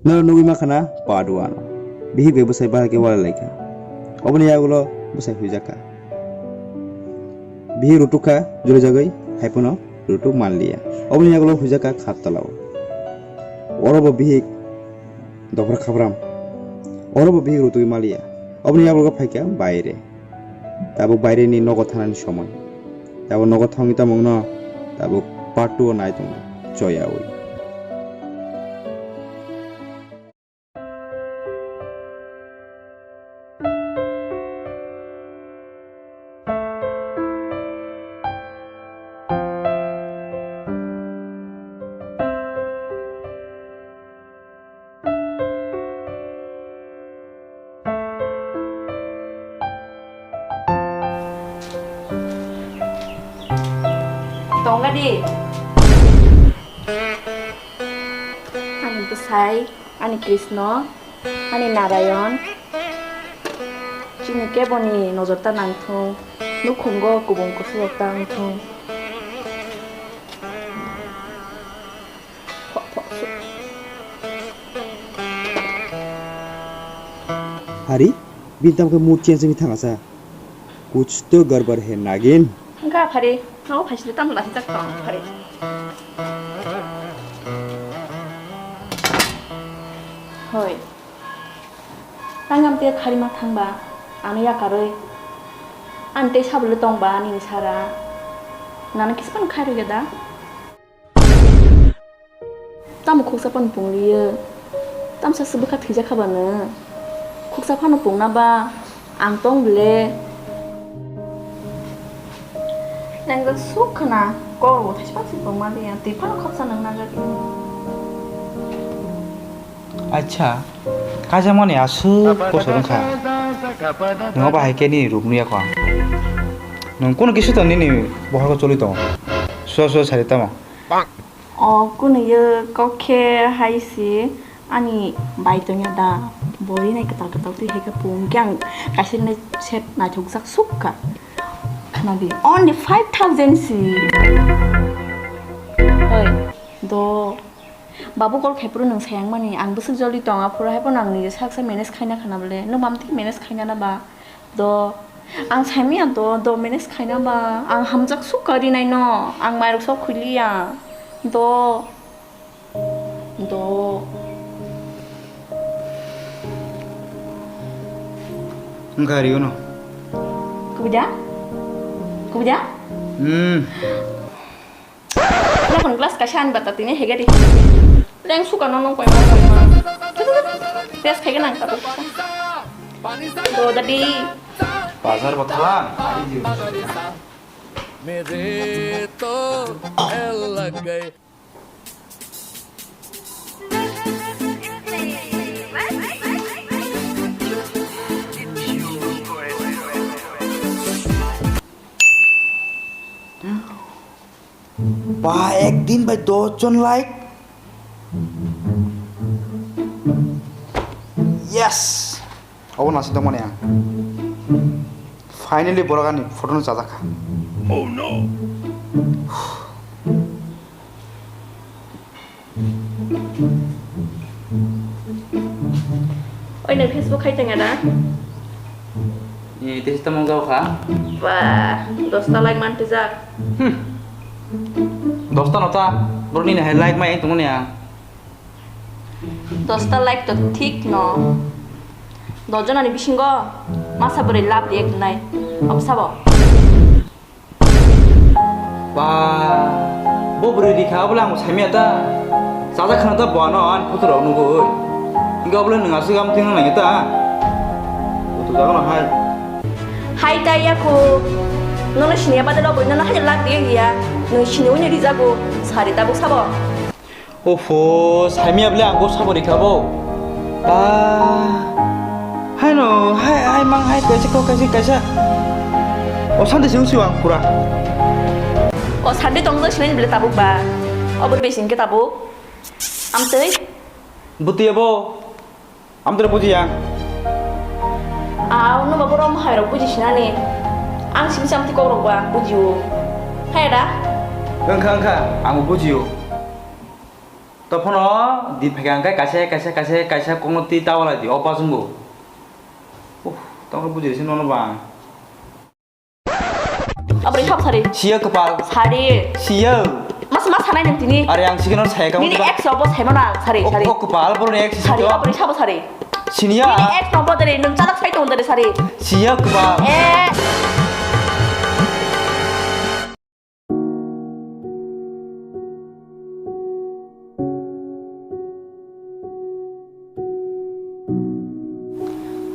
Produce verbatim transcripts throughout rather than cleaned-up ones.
Noro nugwi mankha na part one. Bihik bai bwsai bahai khe walai laikha. Oboni yagulo bwsai huijakha. Bihik rutuk kha, joli jagwi, haiphano rutuk manliya. Oboni yagulo huijakha khartalao. Orobo bihik dophra khabram. Orobo bihik rutugwi maliya. Oboni yagulo phaikha baire. Tabuk baireni nogo thanani somoi. Tabuk nogo thangwi tamo wngno, tabuk part two o nai tongo. Choyawi. Tongga di. Ani bwsai, ani Krishna, ani Narayan. Chini keboni nojor ta nangthung, nukhungo kubung kusurok ta wngthung. Phok phok su. Hari, bini tamo khe mood change wngwi thangasa. Kuch to garbar hai nagin. Wngkha phari, nogo phaiside tamo lasijak tong phari. Hoi. Tang am tei kharima thangba, ano yakarwi. Ani tei sabole tongba ani sara. Nano kisa phano khairokya da? Tamo khuksa phano pungliyo. Tamsa se bwkha thwijak kha bano. Khuksa phano pungna ba ang tong bole. Nang jak suk khna, kok rw thaisa phano pungma liya. Twi phano khaksa nang na jak. Acha, kaijakmani aswk kosor wngkha. Nwng bahai khe nini ruk nuya kho ang. Nwng kunu kisu to nini bohorko choli tongo. Sua sua sari tamo. O kunu ye kok khe hai si ani bai tongya da. Bori nai kwtal kwtal twi hai khe pung khe ang kaisa nai set naithok jak suk kha. Khna di. Only five thousand si. Hoi, do. Babu call khai phuru nwng sayang mani, ang bwswk joli tong, aphuru hai phano ang nini saksa manage khaina khana bole, nwng mamtwi manage khaina na ba? Do, ang saimanya do, do manage khaina ba, ang hamjak suk ka rinai no, ang mairok sok khuiliya, do, do. Wngkha rio no. Kubui da? Kubui da? Hmm. Nokon glass kaisa ani bata tini hege di. Leng suka no nong koima koima. Test khai nang tabuk. Do dadi. Bazar bo thalang. मेरे तो एल लग गए। Ba, ekdin bai dos jon like. Yes! Obo naising tongmani ang. Finally borok ani photo no chajak kha. Oh no! Oi, nwng Facebook khai tong ada? Ni tei tamo gao kha? Ba, dosta like man tijak. Hmm. Dosta nota, borok nini hai like mai tongmani ang. Dosta like to thik no. Dos jonani bisingo masa bwrwi love react nai. Obo sabo? Ba, bo bwrwi rikha, obo le ang saimanya ta. Chajak khna ta bo ano ani photo rok nugwi. Hinkhe obo le nwng aswk am thwngna nangya ta. Photo jaga no hai. Hai ta ya khu. Nono siniya bade lo boi nono hai lak diya hiya. Nwng sini uni rijago. Sari tabuk sabo. Oho, saimanya bwle ang bo sabo rikha bo. Ba. Haino, hai, hai mang, hai kaisa, kok kaisa, kaisa. O sante se usio ang pura. O sante tong jak sinai bwle tabuk ba. O bwrwi bai singke tabuk. Amtwi. Bwtwi abo. Amtwi buji ya. Ah, no ba borom hai rok buji sinani. Ang simi samti kok rok ba bujiu. Hai da. Wngkha, wngkha, ang bujiu. Tophono di phai ang khe kaisa, kaisa, kaisa, kaisa kokno twi ta walai di, o pasung bo. Uff, tamo bujui se nono bang. Abri sab sari. Siya kwpal. Sari. Siya. Mas mas sanai nang tini. Are ang sikino saya kamu. Nini ex obo sai mana sari, sari. O kwpal bro ni ex sari, abri sabo sari. Siniya. Nini ex no bodere nang chalak sai tong dere sari. Siya kwpal. Eh.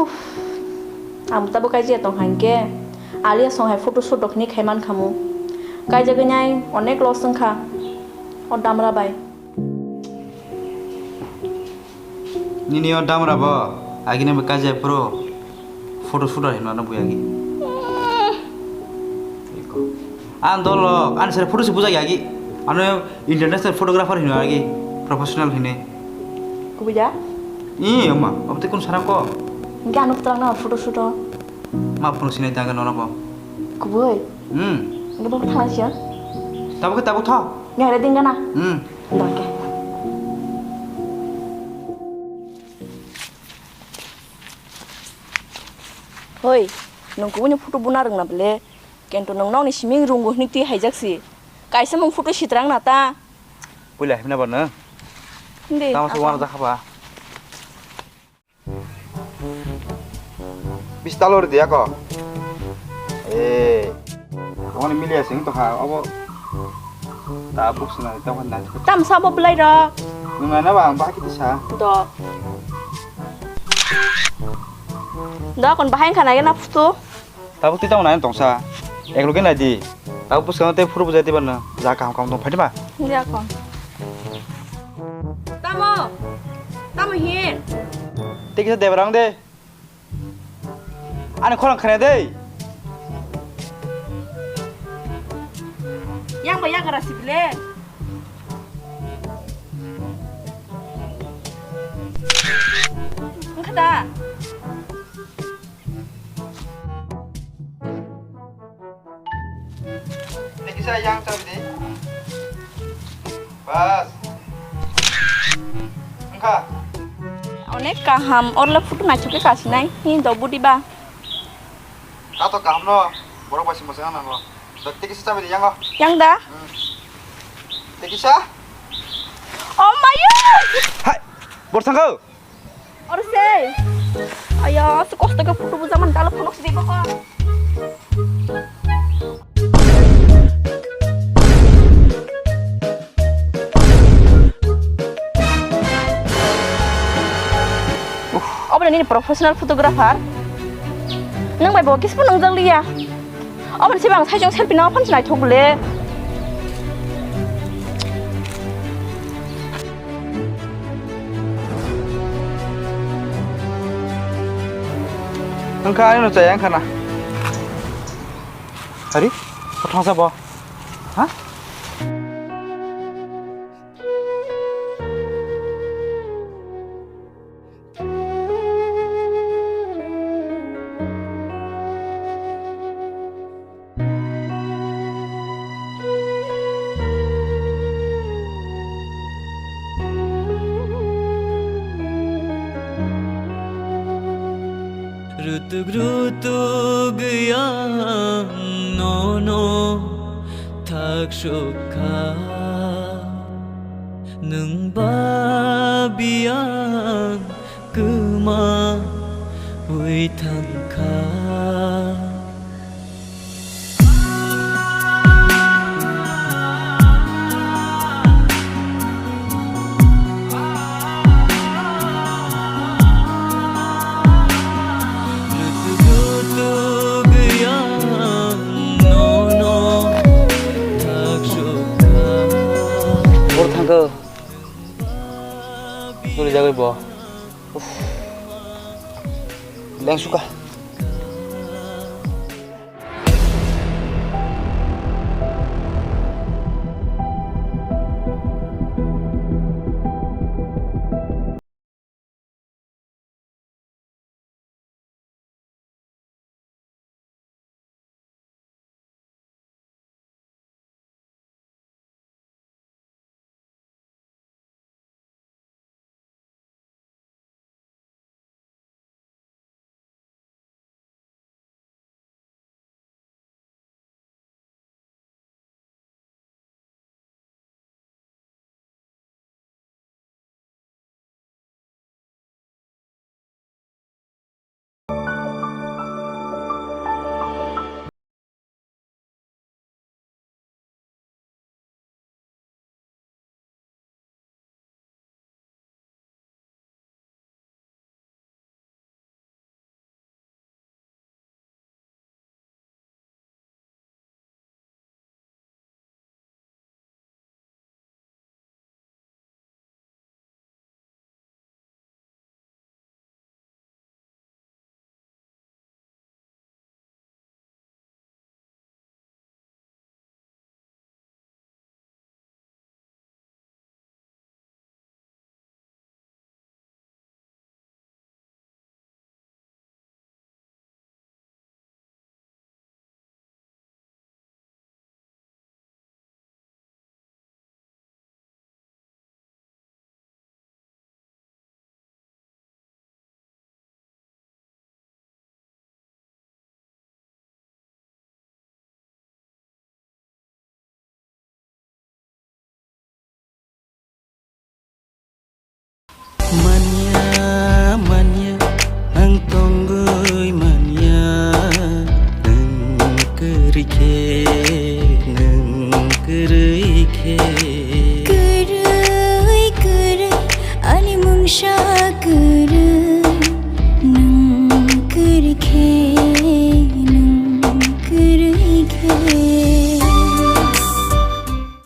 Uff, ang tabuk kaijia tong hangke, alia song hai photo shoot rok hini khai man khamu. Kaijagwi nai onek loss wngkha o damra bai. Nini o damra bo agini bo kaijia phuru photo shooter hinmano buya agi. Ang dolo ani sare photo se bujai agi. Ano international photographer hinmano agi, professional hine. Kubui da? Ih, ama, abte kun sarang ko? Enggak anu terang na photo shoot o. Ma phone sinai tangga nono bo. Kubui? Hmm. Enggak bo thalang siya. Tabuk tabuk tho. Enggak ada tinggal na. Hmm. Dangke. Hoi, nwng kubuni photo buna rwngna bwle? Kento nwng nokni siming rwngo hwnwi twi haijak si. Kaisa mung photo sitrang na ta? Puila himna barna. Hindi. Tamo se wana jakha ba. Bistalo ridi ako. Eh. Wani milia sing to ha obo. Ta buk sina ta wani na. Tam sabo belai ro. Nunga na ba ang ba kiti sa. Do. Do kon bahai khana na photo. Tabuk twi tamo nai tongsa. Ekloge nai di. Tabuk bwskango tei phuru bwjai tei bano. Ja kaham kaham tong phaidi ba. Hindi ako. Tamo. Tamo hi. Tei kisa debra ang de. Ani khorang khana de. Yang ba yagra sibile. Wngkha da. Tei kisa yang chabi di. Bas. Wngkha. Onek kaham, orle photo naithok khe kasinai. Hi do budi ba. Kato kaham no, borok bai se mwchang nango. Tei kisa chabi di yango. Yang da? Hmm. Tei kisa? Oh mayo! Hai, bor thangkho. Oro se. Ayo, se kosto khe photo buja man dalo phunuk sidi bokol. Obo nini professional photographer. Nang bai bo kis phunuk jak liya. Obo se bang sai jong selfie no phan sinai thok le. Wngkha ani no chaya wngkha na. Hari, kothong sa bo. Ha? Rutuk rutuk yang nono thak sukha nung babiang kwma ui thangkha. Bor thangkho. Suri jagoi bo. Uff. Lengsuka.